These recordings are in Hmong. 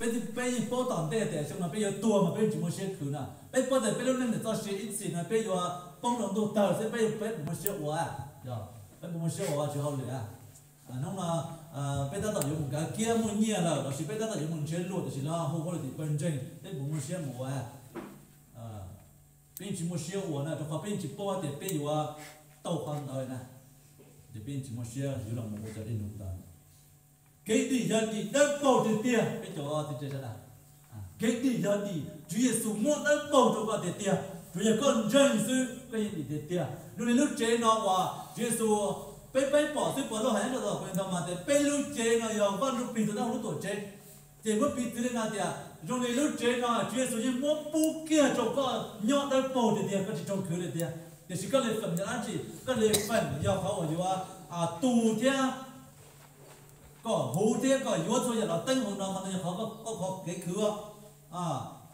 Peb yeej paub tom ntej tias xyoo no peb yuav tuag mas peb tsis muaj siab khwv na. Peb paub tias peb lub neej ntawm txoj sia ib txhis no peb yuav poob rau ntuj tawg xwb, peb, peb puas muaj siab ua? Peb puas muaj siab ua tsis hauj lwm? Hnub no peb tab tom yuav mus kav kiab muaj nyiaj lawm lossis peb tab tom yuav mus nrhiav luam tiam sis lawv hu hauj lwm tim pawg ntseeg, peb puas muaj siab mus ua? Peb yeej tsis muaj siab ua na, rau qhov peb yeej tsis paub tias peb yuav tau qhov ntawd na. Ces peb yeej tsis muaj siab yuav los mus ua cov dej num ntawd. Kev dim yog dim dawb paug tiag tiag, peb cov txiv tsev sawv daws, kev dim yog dim Tswv Yexus muab dawb paug rau koj tiag tiag. Tsuas yog koj ntseeg xwb koj yeej dim tiag tiag. Zoo li lub tsev no uas Tswv Yexus, peb, peb pom xwb, Pov Lauj hais nyob rau tom Kuv Ntoo mas tias peb lub cev no yog Vaj Ntsujplig tus dawb huv lub tuam tsev. Ces muab piv txwv li no tias zoo li lub tsev no Tswv Yexus yeej muab pub kiag rau koj nyob dawb paug tiag tiag, koj tsis raug khwv li tiag. Tiam sis koj li feem yog dab tsi? Koj li feem yog qhov uas yuav tu thiab kom huv thiab kom yuav txhua yam los teeb hauv no, qhov ntawd yog qhov, qhov kev khwv.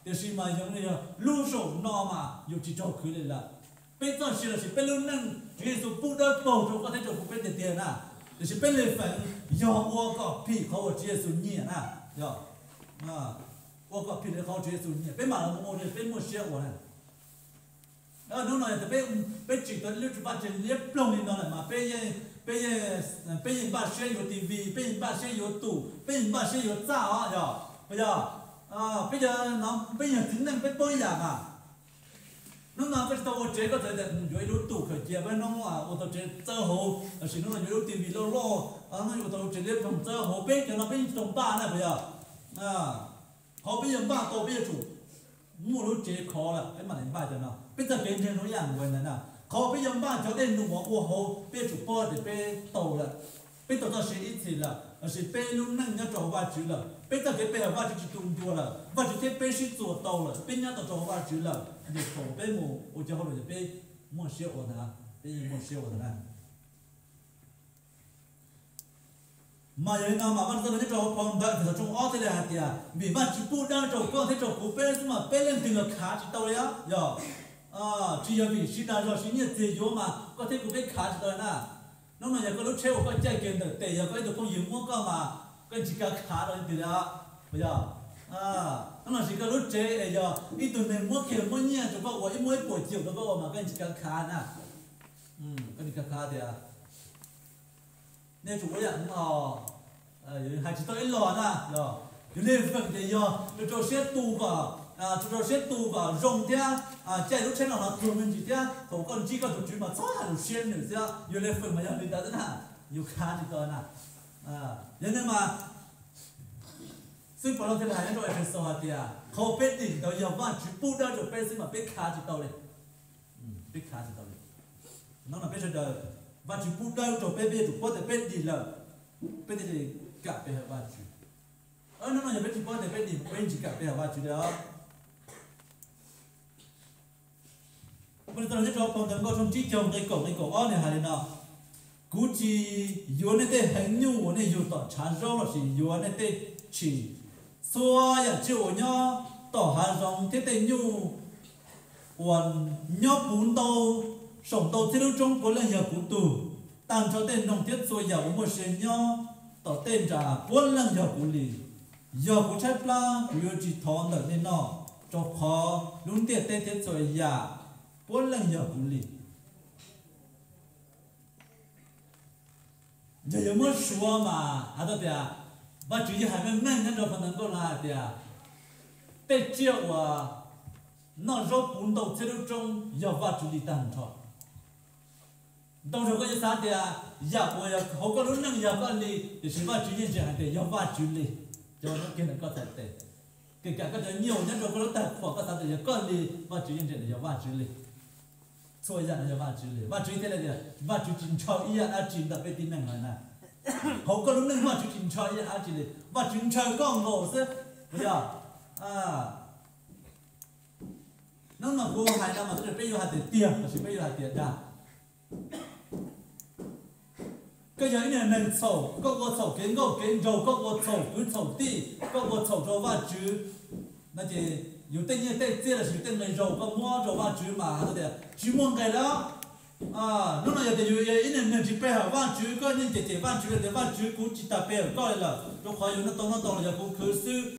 Tiam sis mas yog li yog lub zaum no mas yus tsis raug khwv li lawm. Peb txoj sia lossis peb lub neej Tswv Yexus pub dawb paug rau koj thiab rau kuv peb tiag tiag na. Tiam sis peb li feem yog ua kom phim qhov uas Tswv Yexus nyiam na. Yog ua kom phim li qhov Tswv Yexus nyiam peb mam los mus ua li peb muaj siab ua na. Hnub no yog tias peb tsim tau lub vaj tse liab ploog li no lawm mas peb, peb yeej npaj siab yuav TV, peb yeej npaj siab yuav tus, peb yeej npaj siab yuav txaj os, yog puas yog? Peb yog, peb yog txiv neej peb paub ib yam mas. Hnub no koj tsis tau ua tsev koj txawm tias yuav ib lub tus khaws cia peb hnub ua tau tsev txawb hauv, lossis hnub no yuav ib lub TV loj loj, hnub no yuav ua tau tsev liab ploog txawb hauv, peb cov no peb yeej tsis tau npaj na puas yog? Qhov peb yuav npaj tau peb yuav tsum muaj lub tsev khov lawm peb mam li npaj cov no. Peb txoj kev ntseeg no ib yam nkaus ntawd na, qhov peb yuav npaj cov dej num uas ua hauv peb yuav tsum paub tias peb tau lawm, peb tau txoj sia ib txhis lawm lossis peb lub neej nyob rau hauv Vajtswv lawm, peb txoj kev pe hawm Vajtswv tsis tu ncua lawm, Vajtswv thiab peb sib txuas tau lawm, peb nyob tau rau hauv Vajtswv lawm, ces thaum peb mus ua cov hauj lwm ces peb muaj siab ua ntag, peb yeej muaj siab ua ntag na. Mas yog li no mas Vaj Ntxwv nyob rau hauv phau ntawv Efexus tshooj ob thiaj li hais tias vim Vajtswv pub dawb rau koj thiab rau kuv peb xwb mas peb leej twg los khav tsis tau li os. Yog tsis yog vim siv dag zog siv nyiaj txiag yuav mas koj thiab kuv peb khav tsis tau li na. Hnub no yog koj lub tsheb uas koj caij kiag ntawm tes yog koj ib tug phooj ywg muab koj mas koj tsis kav khav rau leej twg li os. Puas yog? Hnub no siv koj lub tsev es yog ib tug neeg muab kiag muab nyiaj rau koj ua, ib muab ib puas caum rau koj ua mas koj tsis kav khav na. Koj tsis kav khav tias nej tsum ua yam no, hais tsis tau ib los na. Yog yus li feem ces yog rau rau siab tu kom, rau rau siab tu kom zoo thiab caij lub tsheb no hnov txuag me ntsis thiab thaum koj ntsib koj tus tswv mas txhob hais lus siab nws thiab, yus li feem mas yog li ntawd xwb na, yus khav tsis tau na. Yog li mas xib Pov Lauj thiaj li hais nyob rau Efexus hais tias qhov peb dim ntawd yog Vajtswv pub dawb rau peb xwb mas peb khav tsis tau li. Peb khav tsis tau li. Hnub no peb sawv daws Vajtswv pub dawb rau peb, peb yuav tsum paub tias peb dim lawm, peb thiaj li kam pe hawm Vajtswv. Hnub no yog peb tsis paub tias peb dim, peb tsis kam pe hawm Vajtswv li os. Vaj Ntxwv nyob rau phau Ntawv Nkauj tshooj tsib caug nqe kaum, nqe kaum ob nws hais li no: Kuv tsis yuav nej tej heev nyuj uas nej yug tom tshav zaub lossis yuav nej tej tshis. Txhua yam tsiaj uas nyob tom hav zoov thiab tej nyuj uas nyob puv ntau saum ntau txhiab lub roob puav leej yog kuv tug. Tag nrho tej noog thiab txhua yam uas muaj sia nyob tom tej nras puav leej yog kuv li. Yog kuv tshaib plab, kuv yuav tsis thov ntawm nej noj, rau qhov lub ntiaj teb thiab txhua yam puav leej yog kuv li. Yog yuav muab suav mas hais tau tias Vajtswv yeej hais meej meej nyob rau phau Ntawv Nkauj no hais tias tej tsiaj uas noj zaub puv ntau txhiab lub roob yog Vajtswv li tag nrho. Ntau zaus koj yuav xav tias yam uas hauv koj lub neej yog koj li, tiam sis Vajtswv yeej ntseeg hais tias yog Vajtswv li. Cov no kiag ntawm koj txhais tes, kheev kam koj cov nyuj nyob rau koj lub tag khuam koj xav tias yog koj li, Vajtswv yeej ntseeg tias yog Vajtswv li. Txhua yam no yog Vajtswv li. Vajtswv thiaj li tias Vajtswv tsis ntshaw ib yam dab tsi ntawm peb tib neeg no na. Hauv koj lub neej Vajtswv tsis ntshaw ib yam dab tsi li, Vajtswv ntshaw koj nkaus xwb. Puas yog? Hnub no kuv hais no mas peb yuav hais tiag tiag lossis peb yuav hais tiag dag? Koj yog ib niag neeg txhaum, koj ua txhaum kev nkauj kev nraug, koj ua txhaum kwv txhaum tij, koj ua txhaum rau Vajtswv no ces yus tej nyiaj tej txiaj lossis yus tej nqi zog koj muab rau Vajtswv mas hais tias tsis muaj nqis lawm. Hnub no yog tias yus yog ib niag neeg tsis pe hawm Vajtswv, koj yeej cem cem Vajtswv tias Vajtswv kuv tsis tas pe hawm koj li lawm, rau qhov yus noj tau noj tau los yog kuv khwv xwb.